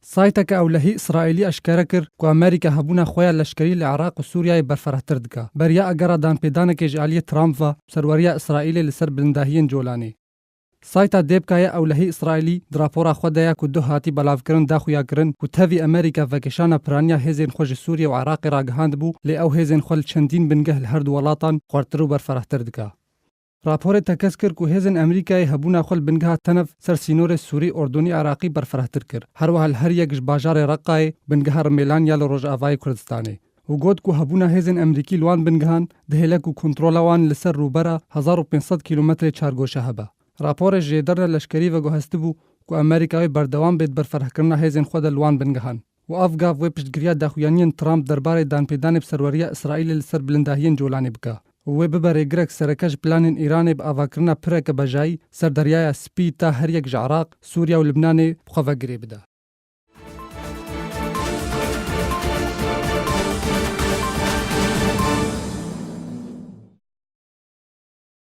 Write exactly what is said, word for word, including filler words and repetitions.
Sayteke ewlehî Îsraîlî eşkere kir ku Amerîka hebûna xwe ya leşkerî li Iraq û Sûriyeyê berferehtir dike, beriya agera danpêdanekê ji aliyê Trump ve serweriya Îsraîlê li ser bilindahiyên Colanê. Sayta Dêbka ya ewlehî Îsraîlî di rapora xwe de ya ku duh hatî belavkirin da xuyakirin ku tevî Amerîka vekişana piraniya hêzên xwe ji Sûriye û Iraqê ragihandibû, lê ew hêzên xwe li çendîn bingeh li her du welatan xwertir û berferehtir dike. Raporê tekez kir ku hêzên Amerîkayê hebûna xwe li bingeha Tenef ser sînorê Sûrî, Ordûnî, Iraqî berferehtir kir. Her wiha li her yek ji bajarê Reqayê, bingeha Rimêlan ya li Rojavayê Kurdistanê, û got ku hebûna hêzên Amerîkî li wan bingehan dihêle ku kontrola wan li ser rûbera hezar û pênc sed kîlometrê çargoşe hebe. Raporê ji jêderine leşkerî veguhestibû ku Amerîka wê berdewam bê di berferehkirina hêzên xwe de li wan bingehan û ev gav wê piştgiriya daxuyaniyên Trump derbarê danpêdanê bi serweriya Îsraîlê li ser bilindahiyên Colanê bike û wê bibe rêgirek sereke ji planên Îranê bi avakirina pireke bejayî ser Deryaya Spî ta her yek ji Iraq, Sûriye û Libnanê bi xwe ve girê bide.